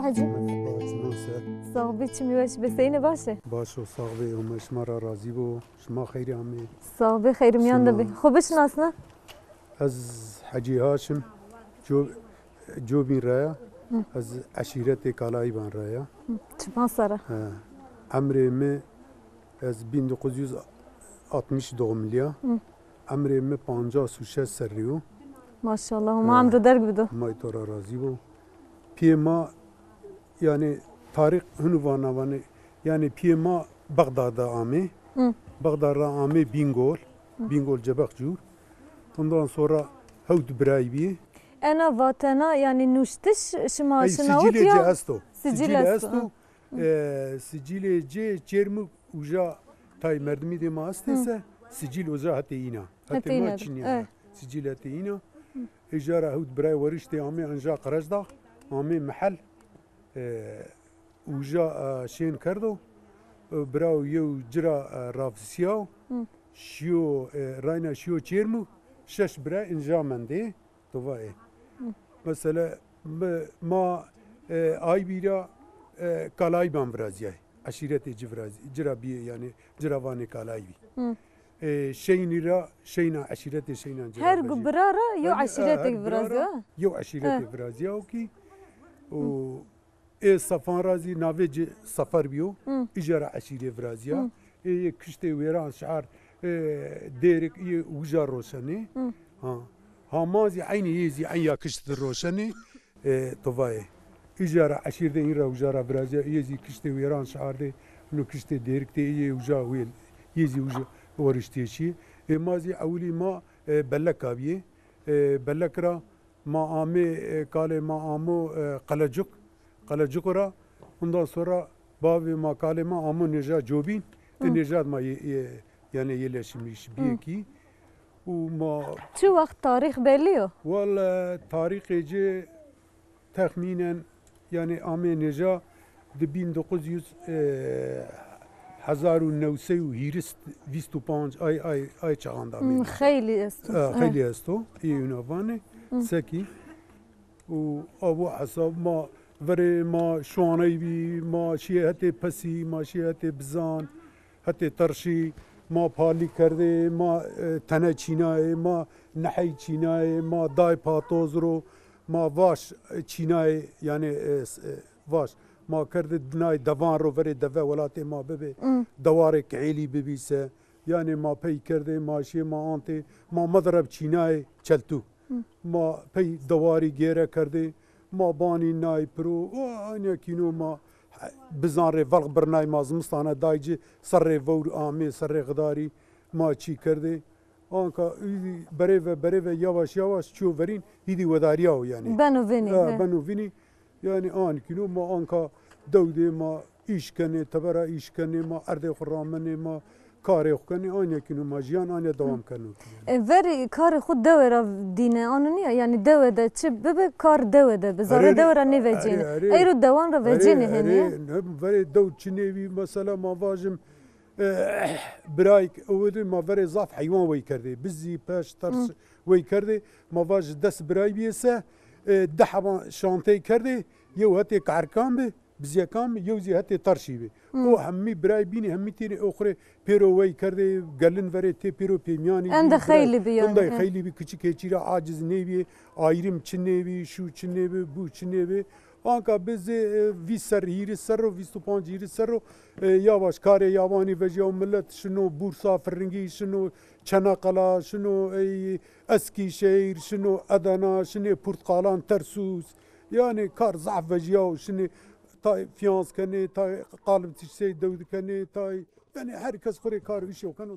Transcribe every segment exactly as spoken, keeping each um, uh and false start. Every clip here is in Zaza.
Hecî. Baş, nasıl? Sağ bî, çimî weş bê, seyîne baş ê? Baş o, sağ bê, Homa şima ra razî bo. Şima xeyrî amê. Sağ bê, xeyr miyan de bê. Xo bişinasne? Ez Hecî Haşim, Co-, Cobîn ra ya. Hı. Ez eşîretê Kalayîban ra ya. Hı, çipan sere? He. Emrê mi, ez bin dokuz yüz altmış doğumluyum. Hı. Emrê mi pancas û şeş serrî yo. Maşallah, Homa emro derg bido. Homa to ra razî bo. Piyê ma, yani tarîx hunu vana vanê, yani piyê ma Bexdad de amê. Hı. Bexdad ra amê Bingol. Hı. Bingol Cebexcûr. Ondan sonra hewt biray bî. Ena vatena, yani nuştiş şima şinawit ya? Sicilê ci esto. Sicil esto. Hı. E, sicilê ci Çêrmûg uca tay merdimî dê ma estê se, sicil uca hetê îna. Hetê ma çinî ya. Sicil hetê îna. Îja ra hewt biray weriştê amê anca Qerecdax, amê Mihel. E, uca, e, şên kerdo. E, biraw yew ci ra, e, ravisiyaw. Şiyo, e, rayna şiyo Çêrmûg, şeş biray inca mendê. To va ê. Mesela, mi, ma, e, Aybî ra, e, Kalayban virazîyay. Eşîretê ci virazî, ci ra bîyê, yani ci ra vanê Kalaybî. E, Şeynî ra, Şeyna, eşîretê Şeynan ci ra vejî. Her gu bira ra yew eşîretêk virazîya? Yew eşîretêk virazîya o kî. O Ê Sefan ra zî navê ci Sefer bîyo. Îja ra eşîrê virazîya. Ê yê kiştê wêran şar, e, dêrik yê uca roşenê. Ha. Haman zî eynî yê zî eyn ya kişt di roşenê. E, to va ê. Îja ra eşîr de în ra uca ra virazîya. Yê zî kiştê wêran şar de, no kiştê dêrik de yê uca wêl. Yê zî uca weriştê şî. Ê ma zî ewilî ma, e, Belleka bîyê. E, Bellek ra ma amê, e, kalê ma amo, e, Qelecuk. Qelecuku ra. Ondan sonra bavê ma, kalê ma amo nêja Cobîn. Ê nêja ma ye, ye, yani yerleşmiş bîyê kî. Û ma... Çi wext tarîx bellî yo? Walla tarîxê ci texmînen, yani amê nêja di bin dokuz yüz, e, hezar û new sey û hîris, vîst û panc ay, ay, ay çaxan de amê nêja. Xeylî esto. E, xeylî esto. Ê wina vanê. Sekî. Û abo hesab ma verê ma şuaney bî, ma şîyê hetê pesî, ma şîyê hetê bizan, hetê terşî, ma palî kerdê, ma, e, tene çînayê, ma nehey çînayê, ma day patoz ro, ma vaş, e, çînayê, yani, e, s-, e, vaş. Ma kerdê dinay devan ro verê deve welatê ma bibê. Dewarê kihêlî bibî se. Yani ma pey kerdê, ma şîyê, ma antê, ma medireb çînayê çeltû. Ma pey dewarî gêre kerdê, ma banî nay piro, o, anya kîno ma bizan rê velq birnay, ma zimistane day ci, serrê vewr amê, serrê xidarî ma çî kerdê. Anka îdî berê ve, berê ve yavaş yavaş çiyo verîn, îdî wedarîyawo yani. Beno vînî, he. Beno vînî. Yani an kîno ma anka dewdê ma îş kenê, tebera îş kenê, ma erdê xwu ramenê, ma karê xwu kenê, anya kîno ma jiyan anya dewam keno. E, verê karê xwu dewe ra dîne, ano nîya? Yani dewe de çi bibe, kar dewe de bi, zerrê dewe ra nêvecîyêne. Erê, erê. Eyro dewan ra vecîyêne henî ya? Erê, ne, verê dew çinê bî, mesela ma vajim, e, birayk, ewilî ma verê zaf heywan wey kerdê. Bizî, peş, ters wey kerdê. Ma vaj des biray bîyê se, e, di heba şantey kerdê, yew hetê Kahrkan bi, Bizyekan bi, yew zî hetê Terşî bi. O hemî biray bînî, hemî tênî oxirê pêro wey kerdê, gelin verê tê pêro pêmîyanî bî. Ende xeylî bi yani. Ende xeylî bi, kiçikê çî ra aciz nêbî, ayrım çi nêbî, şu çi nêbi, bu çi nêbi. Anka bi zê, e, vîst serr, hîris serr o, vîst û panc hîris serr o, e, yavaş karê yawanî vejîya û milet şino Bursa, Firingî, şino Çanakkale, şino, ey, Eskîşehîr, şino Edena, şinê Purtkalan, Tersus. Yani kar zaf vejîya û şinê tay fiyans kenê, tay qalib tiştey dewd kenê, tay Yani her kes xwu rê kar û îşê keno.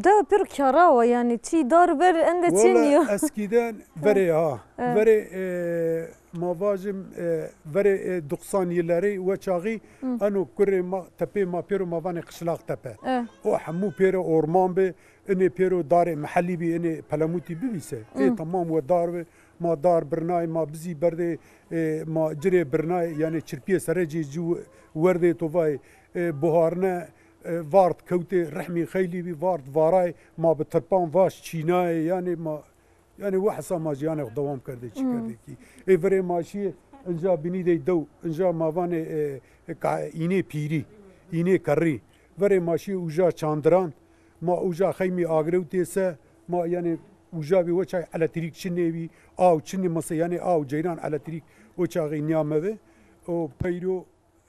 Dewe pêro kara wa, yani çî dar ber ende çinî yo. Wella eskîden verê ha. Evet. Verê, e, ma vajim, e, verê, e, doksan yılları we çaxî eno kurê ma, tepê ma pêro ma vanê Qişlaq Tepe. Evet. O hemû pêro orman bi, inê pêro darê mehellî bî, inê pelemûtî bibî se. Ê tamam we dar bi, ma dar birnay, ma bizî berdê, e, ma cirê birnay, yani çirpiyê serecê ci werdê to vay, e, buharne, e, vart kewtê, rehmî xeylî bî, vart varay, ma bi tirpan vaş çînayê, yanî ma, yanî wehsa ma jiyanê xo dewam kerdê, çi kerdê kî. Ê verê ma şîyê, Inca binî dey dew, inca ma vanê, e, e, ka-, înê pîrî, înê kerrî. Verê ma şî uja çandiran, ma uja xeymî agrewtê se, ma yanî uja bî weçay elektrik çinê bî, aw çinê masa yanî aw ceyran elektrik o çaxî nîya me ve. O peyro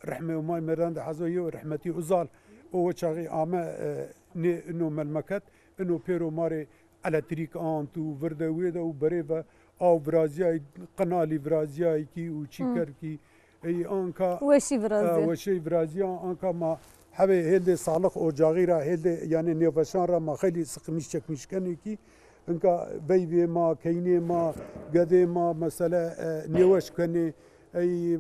rehmê Umay Merdan de hazo yew rehmetî Uzal, o weçaxî ame, e, nê ino melmeket, ino pêro ma rê elektrik ant û virde wê de û berê ve aw virazîyayî, qinalî virazîyayî kî û çîker kî. Ey anka weşî virazîya. E, weşî virazîya anka ma hevê hêldê sağlık ocağı ra, hêldê yanî nêweşan ra ma xeylî sıkmış çekmiş kenê kî. Inka veyvê ma, keynê ma, gedê ma, mesele, e, nêweş kenê. Ey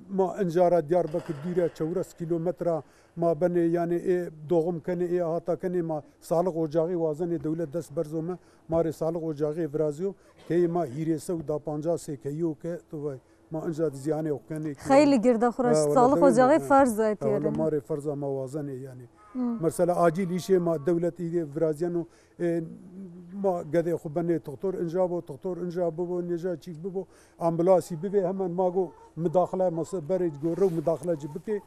ma inca ra Diyarbekir dûr e, çewres kîlometre ma benê, yanî ê doğum kenê, ê hata kenê, ma sağlık ocağı wazenê dewlet dest berzo me, ma rê sağlık ocağı virazîyo, keyê ma hîrê sew da pancas ê keyo ke tu vay, ma inca di zîyanê xo kenê. Xeylî girda xo ra. Sağlık ocağı ferz o etî. Wele ma rê ferza ma wazenê yanî. Mesela acil îşê ma dewlet îdê virazîyeno, e, ma gedê xo benê toxtor, inca bo, toxtor inca bibo, nêja çîk bibo, ambulasî bibê, hemen ma go midaxile, masa berê go rew midaxile ci bikê.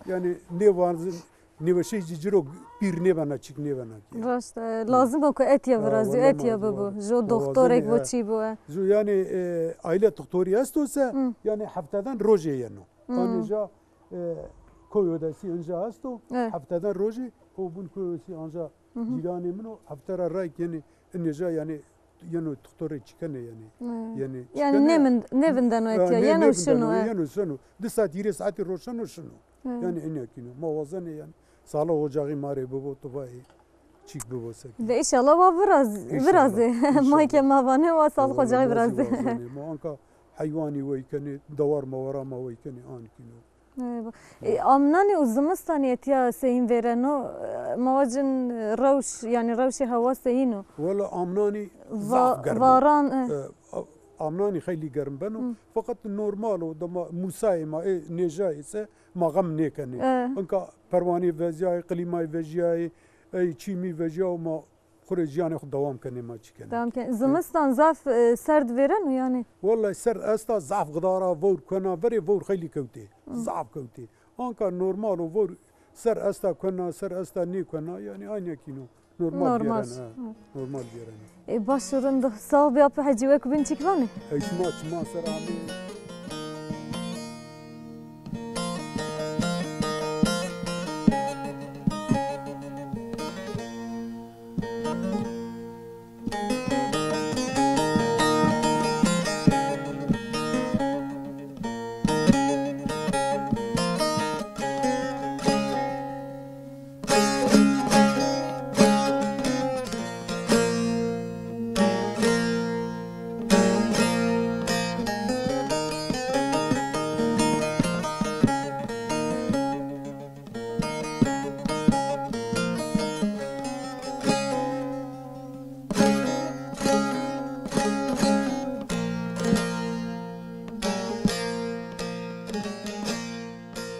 Yanî nêwazin, nêweşey ci ciro pîr nêbena, çîk nêbena kî. Raşt e, lazim o ku etya virazî, etya bibo. Jo doxtorek bo, çî bo e. Ju yanî, e, aile toxtorî esto se, yanî hefteden rojê yeno. Anî ja, e, koyo de sî inca esto, hefteden rojê o bin koyo sî anca cîranê min o, hefte ra rayk yenê, inê ja yanî yeno toxtorê çikenê yanî. Yanî çikenê. Nêmin-, nêvindeno etya, yeno şino, e. Yeno şino. Di saet, hîrê saetî roşeno şino. Yanî inekîno. Ma wazenê yanî. Sağlık ocağı ma rê bibo, tu vayê çîk bibo se. De inşallah wa viraz-, virazê. Ma ke ma vanê wa sağlık ocağı virazê. Ma anka heywanî wey kenê, dewar mewara ma wey kenê, ankîno. E, amnanî û zimistanî etya seyîn vêreno, e, ma vacin rewş, yanî rewşê hewa seyîn o? Wele amnanî zaf germ o. Varan, e. E, a-, amnanî xeylî germ beno. Feqet normal o, dema musayê ma ê nêjayê se ma xem nêkenê. Inka perwanê vezîyayê, klîmayê vejîyayê, ey çîmî vejîyawo ma xwu rê jiyanê xwu dewam kenê, ma çi kenê. Dewam kenê. Zimistan zaf, e, serd vêreno yanî? Wellay serd esta, zaf qidara vewr kuena, verê vewr xeylî kewtê. Zaf kewtê. Anka normal o vewr ser esta kuena, ser esta nêkuena, yanî aynekîno. Normal vêreno, ha. Normal vêreno. E, baş û rind o. Sağ ol, bî Apo Hecî, wek bin çîk vanê. Ey şima, şima ser amê.